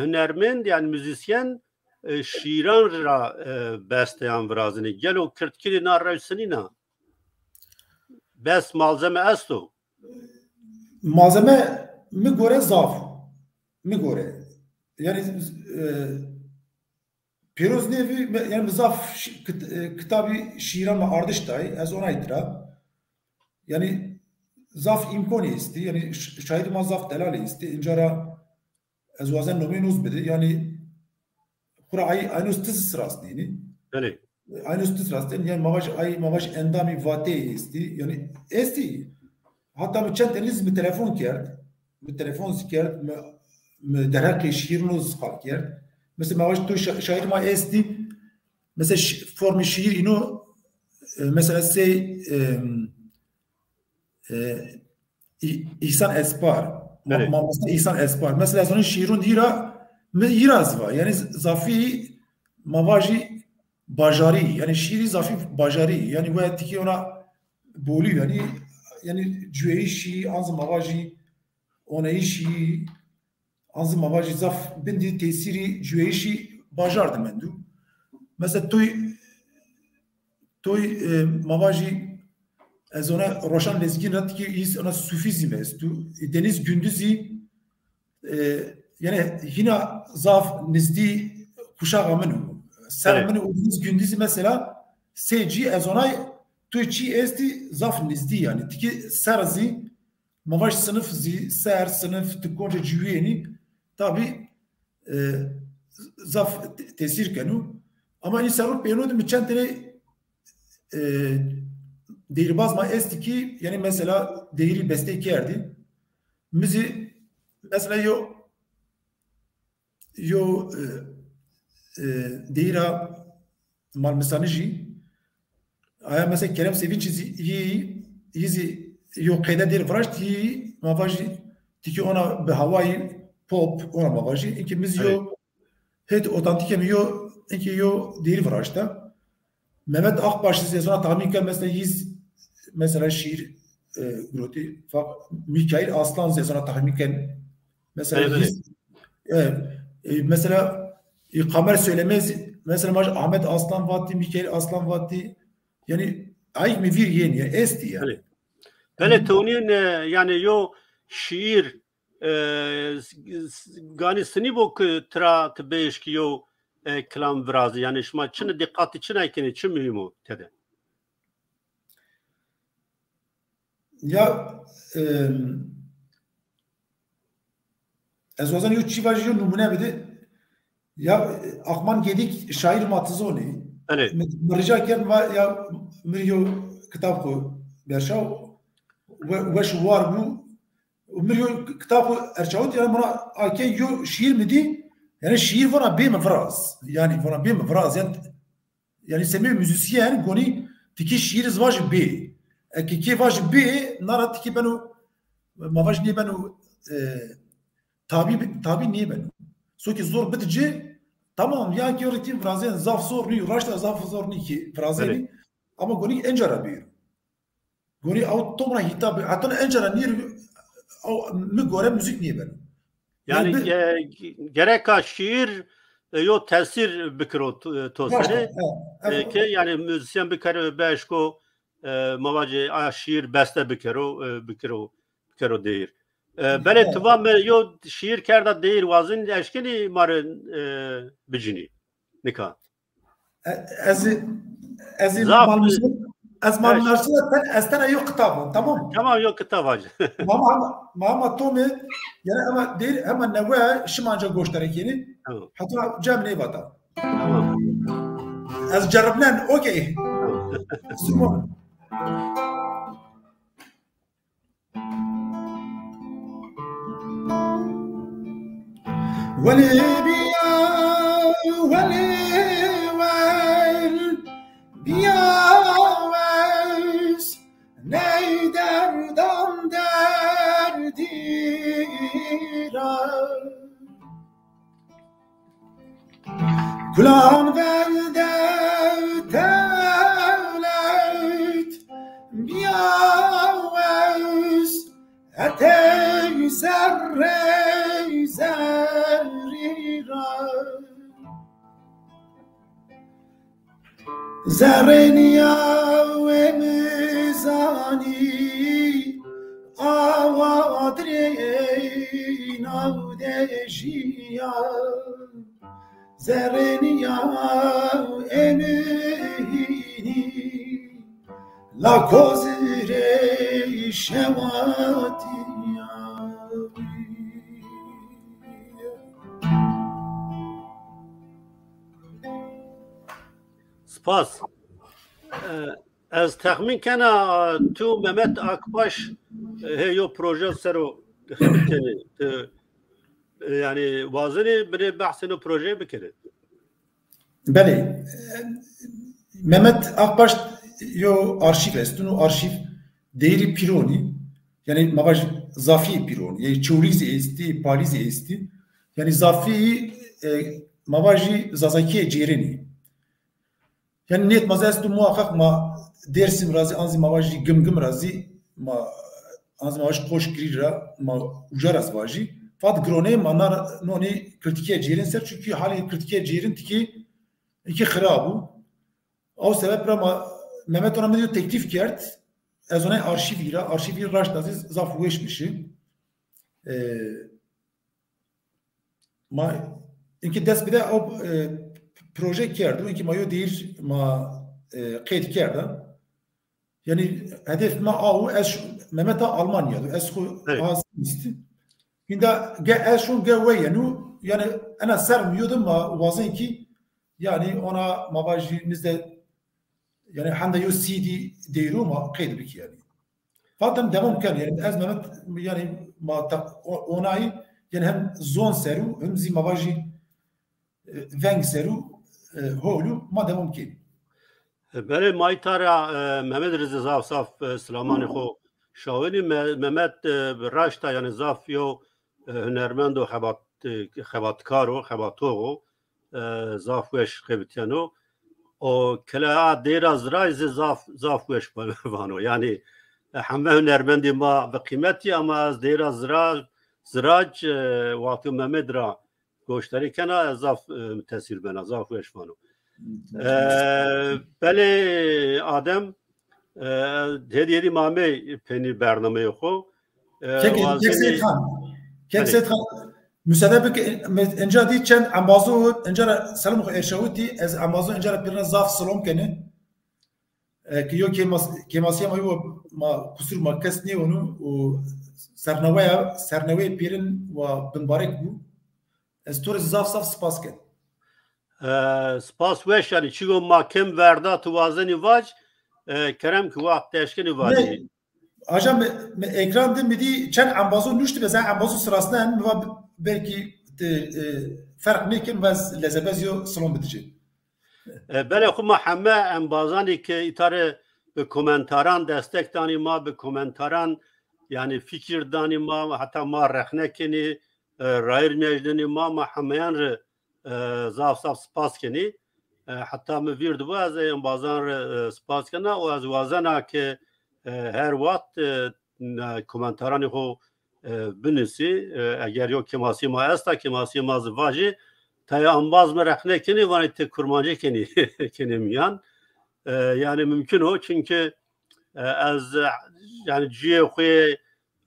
hunermend, yanî muzîsyen, e, şîîran ra, e, besteyan virazenî. Gelo kirdkî de na rew sinîna? Bes malzeme esto? Malzeme mi gore zaf. Mi gore. Yanî, e, Pêroz Nêvî, me-, yanî mi zaf şi-, kit-, e, kitabî şîîran mi ardiş dayî, ez onay tira. Yanî zaf îmkonî estî, yanî ş-, şahidê ma zaf delalî estî. Înca ra ez wazen nomeyê nûz bidî, yanî xwura ay-, aynûz tiz rast nînî. Belê. Aynûz tiz rast nînî, yanî ma vaj ay, ma vaj endamî vateyî estî, yanî estî. Hata mi çend tenî zî mi telefon kerd. Mi telefon zî kerd, mi, mi derheqê şîîrûn zî qal kerd. Mesela ma vaj to şa-, şahid ma estî. Mesela şi-, formê şîîr îno, e, mesela sey, e, e, Î-, Îhsan Espar. Ma-, Belê. Mamoste Îhsan Espar. Mesela ez onî şîîrûn dî ra, mi îra zî va. Yanî z-, zafî ma vajî bajarî. Yanî şîîrî zafî bajarî. Yanî we tikî ona bolî yanî, yanî cuyeyîşî, an zî ma vajî oneyîşî, an zî ma vajî zaf bindî tesîrî cuyeyîşî bajar de mendû. Mesela toy, toy, e, ma vajî ez ona Roşan Lezgîn ra tikî îs ona sufîzm estu. E, Deniz Gündüzî, e, yanî hîna zaf nizdî kuşaxa min o. Ser min o Deniz Gündüzî mesela sey cî ez onay tu çî estî zaf nizdî yanî. Tikî ser zî ma vaj sinif zî, ser, sinif, ti konca ciwîyenî tabî, e, zaf te-, tesîr keno. Ama înî ser o pêno de mi çend tenê, e, deyîrbaz ma estî kî, yanî mesela deyîrî bestey kerdî. Mi zî mesela yo yo, e, e, deyîra Malmisanijî. Aya mesela Kerem Sevinçî zî, yî, yî zî yo qeyde dêr viraşt, yî ma vajî tikî ona bi hawayî pop, ona ma vajî. Înkî mi zî yo hêt otantîke mi yo, înkî yo deyîr viraşta. Mehmet Akbaş zî ez ona tahmîn ken mesela yî zî, mesela şîîr e, girotî. Fa-, Mîkaîl Aslan zî ez ona tahmîn ken. Mesela, belê, belê. Hîs-, e, e, mesela, e, Kamer Söylemez, mesela, ma Ahmet Aslan vatî, Mîkaîl Aslan vatî. Yanî, ayik mi vîr yên ya, estî ya. Belê. Belê, tewnîn, e, yanî, yo şîîr, e, s-, s-, ganî sinî bo ki tira ti bêşkî yo, e, kilam virazî. Yanî, şima çin diqatî çin ay kenî, çi muhîm o tede? Ya, e, ez wazan yo çî vajî, yo numune bide. Ya, e, Akman Gedik şaîr ma ti zonî. Belê. Mi, mi rica kerd, va, ya, mi yo kitab xo berşaw, we-, weş war bû. Mi yo kitab xo erşawit, yanî buna ake yo şîîr mi dî, yanî şîîr vana bê mi viraz. Yanî vana bê mi viraz. Yanî Yanî semê muzîsyen gonî ti kî şîîr iz vajî bê. Eke kê vajî bê, na ra ti kî beno, ma vaj nêbeno, e, tabî, tabî nêbeno. So kî zor bidi ci, tamam, ya kî ritîm virazên zaf zor nîyo, raşta zaf zor nîyo kî virazênî. Evet. Ama gonî enca ra bêro. Gorî ew tom ra hîta bi. Heta enca ra nîr, ew mi gore muzîk nêbeno. Yanî, yanî, e, gereka şîîr, e, yo tesîr bikiro to, to serê. Raşt, e, e, e, ke yanî muzîsyen bikero beşko, e, ma vacê a şîîr beste bikero, e, bikiro, bikero deyîr. E, belê, e, tu va mi yo şîîr kerda deyîr, wazin eşkenî ma rê, e, bicinî. Nika. E-, ez, ez Zaf mal muzîk, ez mal, evet, muzîk, ez tena yo kitab, tamam mı? Tamam, yo kitab hacı. Mama, mama Tomî, yanî ama değil, hemen newe şimanca gösterek yeni. Tamam. Hatta cem ne vata. Tamam. Ez ceribnen, okey. Tamam. Sumon. Welê bîya, welê wel, bîya wes, ney derdan derdî ra. Kulan ver de tewlet bîya wes, etey zerrey zerrî ra. Zerrê nîya wê mi zanî, awa dirê naw de jîya. Zerrê nîya ê mi hînî, la kozirê şewatîya. Spas. E, ez texmîn kena, tu Mehmet Akbaş, e, hê yo proje ser o xebitênê. Tu, e, yanî wazenê binê behsê no projeyê bikerê? Belê. E, Mehmet Akbaş yo arşîv esto, no arşîv deyîrî pîronî, yanî ma vaj zafî pîronî, yanî çewlî zî estî, palî zî estî. Yanî zafî, e, ma vajî zazakîye cêrenî. Yanî nêt ma zî esto muhakkak ma Dêrsim ra zî, an zî ma vajî Gimgim ra zî, ma, an zî ma vajî Qoşgirî ra, ma uca ra zî vajî. Fat gironê ma na ra nonê kiltikîye cêrin ser, çunkî halê kiltikîye cêrin tikê, tikê xirab o. Ew sebeb ra ma, Mehmet ona mi yo teklîf kerd. Ez onay arşîvî ra, arşîvî raşta zî zaf weş bişi. E, Ma inkî dest bide ew, e, proje kerdo, inkî ma yo deyîr ma, e, qeyd kerda. Yanî hedef ma aw, ez ş-, Mehmet a Almanya do, ez xo, evet, az îstî. Hinda ge ez şon ge we yeno, yanî ena ser mi yo de ma wazen kî, yanî ona ma vajî nizde, yanî henda yo C D deyîro ma qeyd bikî yanî. Fatin dewam ken. Yanî ez Mehmet, yanî ma ta-, o-, onayî, yanî hem zon ser o, hem zî ma vajî, e, veng ser o, e, hol o, ma dewam ken. E, belê, ma îta ra, e, Mehmet rê zî zaf zaf, e, silamanê xo şawênî. Me-, Mehmet, e, raşta yanî zaf yo, e, hunermend û xebat-, e, xebatkar o, xebatox o, e, zaf weş xebitîyeno. O kelea dêra ziray zî zaf, zaf weş vano. Yanî E, heme hunermendê ma bi qîmetî, ama ez deyra Zira-, Zirac, e, wexto Memed ra goşdarî kena, ez zaf, e, tesîr bena, zaf weş vano. E, belê Adem, e, hêdî hêdî ma amê penî bernameyê xo. E, Kek, Kek wazenî Seyîd Xan. Kek Belê. Seyîd Xan. Müsaade bike, me-, enca dî çend embazo, enca ra selam xo erşawitî, ez embazo enca ra pîrine zaf selam kenî. E, ki yo kêmas-, kêmasîya ma yo ma kusur ma kes nêweno û serneweya, serneweyê pîrin wa bimbarek bû. Ez to rê zaf zaf spas ken. E, spas weş yanî. Çigo ma kêm verda tu wazenî vac, e, kerem ki wext eşkenî vanî. Aja mi, mi ekran de mi dî çend embazo nuştî be, zaf embazo sirasnen, mi va belkî de, e, ferq nêkin, vez lezebez yo silon bidicê. E, belê xo ma heme embazanî ke îta rê bi komentaran destek danî ma, bi komentaran yanî fikir danî ma, heta ma rexne kenî, e, rayîr mecnenî ma, ma hemeyan rê, e, zaf zaf spas kenî. E, heta mi vîr de bo ez ê embazan rê, e, spas kena û ez wazena ke, e, her wext, e, n-, komentaranê xo, e, binusî. E, eger yo kêmasî ma esta, kêmasî ma zî vajî, tayê embaz mi rexne kenî, vanê ti kurmancî kenî, kenê mîyan. E, yanî mumkin o, çunke, e, ez, e, yanî cuyê xo yê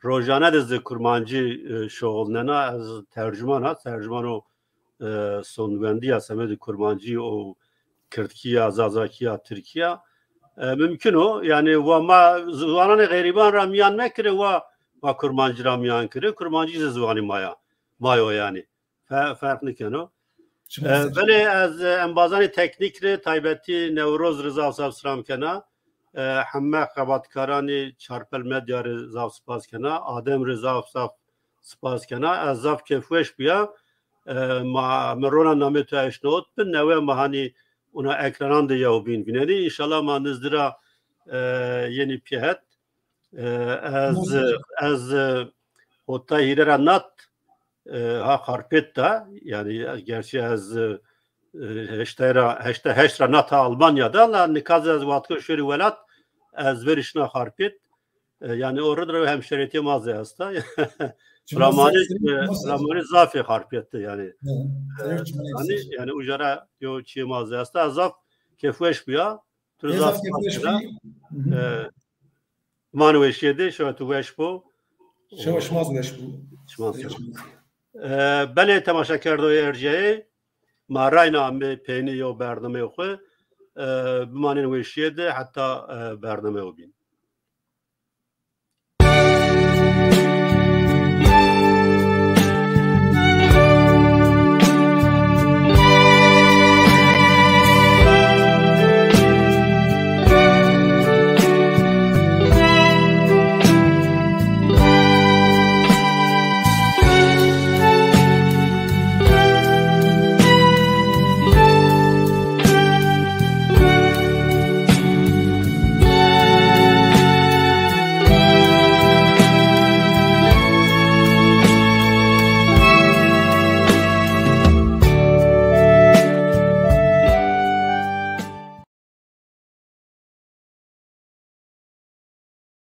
rojane de zî kurmancî, e, şoxulnena, ez tercüman a, tercümano, e, sondwendî ya semedê kurmancî û kirdkî ya, zazakî ya, tirkî ya. E, mumkin o, yanî wa ma ziwananê xerîban ra mîyan mekirê, wa ma kurmancî ra mîyan kirê, kurmancî zî ziwanê ma ya, ma yo yanî. Fe-, ferq nêkeno. E, belê ez, e, embazanê teknîk rê, taybetî Newroz rê zaf zaf silam kena. E, heme xebatkaranê Çarpel Medya rê zaf spas kena. Adem rê zaf zaf spas kena. Ez zaf kêfweş bîya. E, ma, mi rona namê to eşnawit bi. Newe ma hanî ona ekranan de yew bîn vînenî. Înşallah ma nizdî ra, e, yenî pîya het. E, ez, ez, e, hota hîrê ra nat, e, ha Xarpêt de, yanî gerçî ez, e, heştay ra, heştay heşt ra nata Almanya de, la nika zî ez wextiko şorî welat, ez verî şina Xarpêt. E, yanî o rid ra hemşeretîyê ma zî esta. Ramanî, e, ramanî zafê Xarpêt de yanî. E, yanî, yanî uca ra yo çîyê ma zî esta. Ez zaf kêfweş bîya. Tu zaf kêfweş bî. E, man weşîye de, şewa tu weş bo. Şewa şima zî weş bo. Şima zî. E, belê temaşekerdoyê erciyayê, ma rayna amê peynî yew bernameyê xo. E, bimanên weşîye de heta, e, bernameyo bîn.